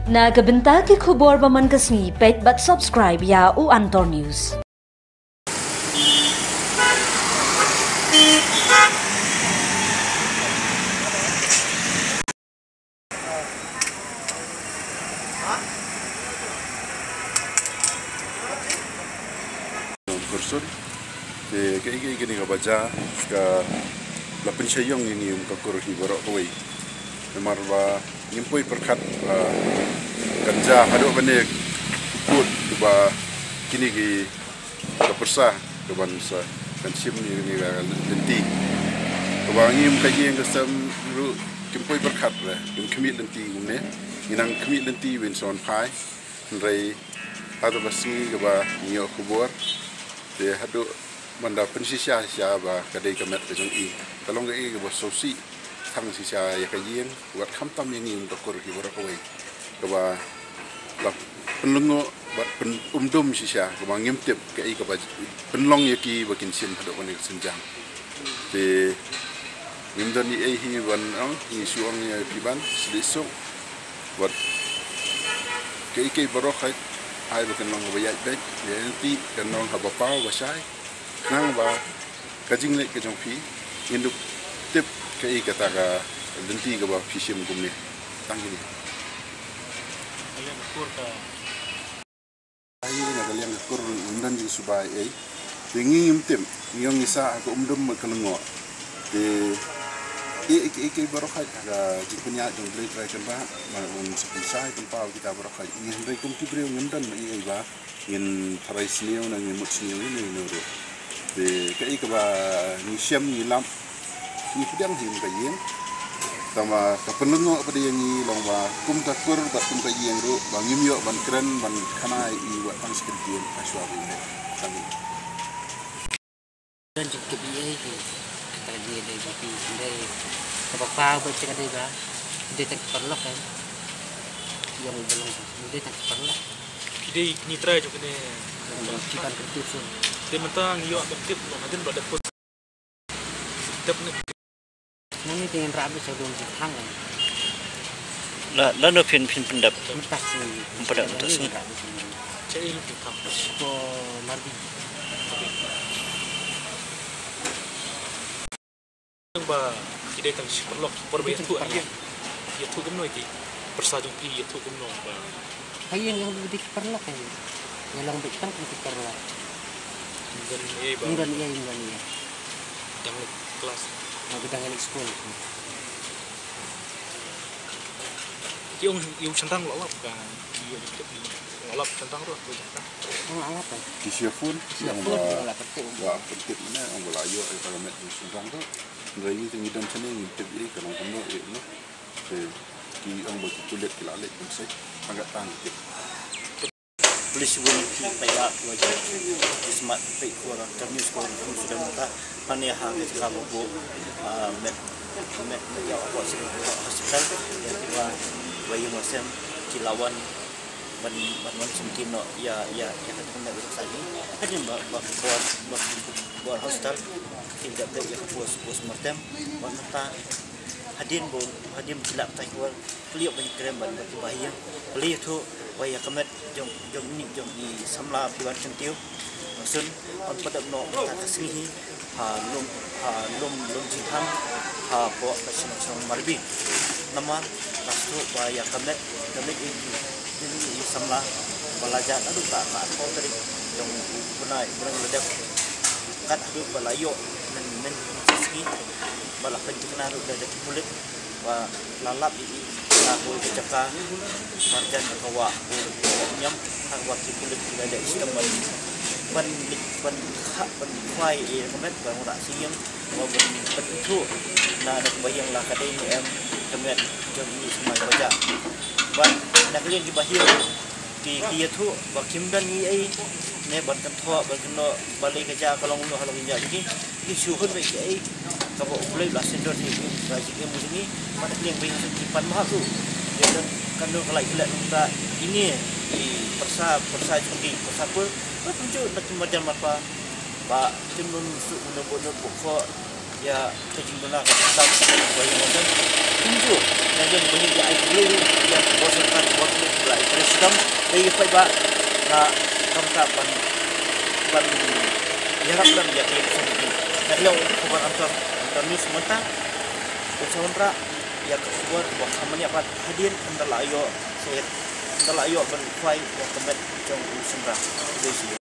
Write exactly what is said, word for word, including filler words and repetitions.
Na ka bynta ki khubor ba man ka sngi, peit bad subscribe ïa u Antor News. Kursun. Te kaei kaei kane kaba jia ka la pynshah ïong ïa ngi um ka kur hi baroh kawei. Namar ba ngim poi pyrkhat ba kan jia haduh kane kut ba kine ki ka pyrsa ka ban sa kan shim ïa kane ka lynti. Kaba ngim ka ïing ka sem ruh kim poi pyrkhat re, kim khmih lynti kumne. Ngi nang khmih lynti win sa wan phai. Hynrei ha kaba sngi kaba ngi ïoh khubor te haduh mynta pynshisha shisha ba ka dei ka met ka jong i. Ka long kaei kaba sngewsih tang shisha ïa ka ïing, wat khamtam ïa ngi um ka kur hi baroh kawei. Kaba la pynlyngngoh bad pyn-, um dum shisha, kaba ngim tip kaei kaba pynlong ïa ki ba kin shim haduh kane ka sienjam. Te ngim don ei ei hi ban ong, ngi shu ong ïa phi ban shlei suk. Bad kaei kaei baroh hi, ai ba kan long haba ïaid beit, ïa lynti kan long haba paw ba shai. Khnang ba ka jingleit ka jong phi ngin dup tip kaei kata ka lynti kaba phi shim kumne. Tang kine. Ai na ka liang ka kur ngim don jingsuba ei. Te ngi ngim tip, ngi ong ngi sah ha ka um dum bad ka lyngngoh. Te ei ei ei baroh hi ha ka jingpynïaid jong U Blei Trai Kynrad, ma un sa pynshai pynpaw kita baroh hi. Ngi hynrei kum ki briew ngim don ei ei ba ngin tharai sniew na ngin mut sniew ïa ino ino ruh. Te kaei kaba ngi shem ngi lap ngi pdiang hi kum ka ïing. Tangba ka pynlyngngoh pat ïa ngi long ba kum ka kur bad kum ka ïing ruh ba ngim ïoh ban kren ban khana ïa i wat tang shi kyntien ha shuwa ba i mut. Tang ïa i. Don jingtip ïa i hi. Kata ka dei dei jong phi dei. Kaba paw bad ka dei ba dei tang ki paralok em. Ïong ba long dei tang ki paralok. Ki dei ki trai jong kine. Ki ban kyntip shuh. Dei mynta ngi ïoh ban tip ba hadien ba dep pun. Dep ne. Nang ni te ngan rah beit sha dong jingthang. La, la no phin, phin pyndep. Mynta sngi. Phin pyndep mynta sngi. Rah beit sha dong. Cha i lu phin thang. Ko Marbi. Ba ki dei tang shi paralok, por ba ïathuh ïa, ïathuh kumno ïa ki pyrsa jong phi, ïathuh kumno ba. Ha ïing ïa ki paralok ïa. Ïa long beit tang ki paralok. Ïa ba. Ïa, ïa. Dang leit klas. Ba dang leit skul. Ki ong ïa u shynrang la lap ka ïa u tip la lap shynrang ruh u shynrang. Ong la lap. Ki shia phone, ki ong ba la pyntip ne ong ba la ïoh ïa ka met u shynrang ruh. Hynrei ngi te ngi don shane ngi tip ïa ka nong kumno ïa no. Te ki ong ba ki pulit ki la leit ban sait. Tang ka tang ki tip. Police win ki paidbah wa ki smat peit ko ra ternews ko kum suda mata. Mane ha ka jaka ba bok, ah, met, met, met ïa wa sing hospital ïa ki wa, wa ïing wa sem ki la wan ban, ban wan sum ki noh ïa, ïa, ïa ka jaka met wa sani. Hadien ba, ba, ba, ba, ba hospital ki da peit ïa ka post, postmortem wa mata. Hadien ba, hadien ba ki la tai ko Khlem ban kren bad ki bahaïing. Khlem ïathuh ba ïa ka met jong, jong ini jong i samla phi wan kyntiew. Masun, yn pyndep noh mynta ka sngi hi ha lum, ha lum, lum jingthang hapoh ka shnong, shnong Marbi. Namar la sngewthuh ba ïa ka met, ka met i, i, i samla ba la jah naduh ka, ka arphew tarik jong u bnai, u bnai ba la dep. Kat haduh ba la ïoh mynta, mynta ka sngi ba la pynthikna ruh da, da ki pulit. Ba la lap ïa i na kawei ka jaka marjan ka wah u, u niam, ha kaba ki pulit ki la leh shitom ban, ban, ban kha, ban khwai ïa ka met ba ngi rah sha ïing, ba ban, ban ithuh na, na ka bahaïing la ka dei ne em ka met jong i sma ba jah. Ba na ka liang ki bahaïing ki, ki ïathuh ba kim don ei ei ne ban kynthoh ban kynnoh balei ka jia ka long kumno ha la ka jia jong ki. Ki shu hun beit kaei kaba U Blei u la sngewthuh ïa ki, ba jingim jong ngi, ba na ka liang ba ïa ki pan mahak ruh. Ïa don kano ka lait ka leh nangta ine i pyrsa, pyrsa jong ki, pyrsa kur. Ba kumjuh na ki marjan marpa. Ba kim don suk mano bono bokho ïa ka jingduna ka jingtap ba ïa ngan don. Kumjuh na ïa ba ïa ai U Blei ïa ka bor sorkar bor. Kam dei ïa paidbah na kam ta ban ban ïarap dam ïa ki sha ki. Na ïa u khubor Anchor Anchor News mynta. U sa wanrah ïa ka khubor ba ka mania pat hadien ynda la ïoh sha ynda la ïoh ban phai ïa ka met jong u shynrang. Dei shi.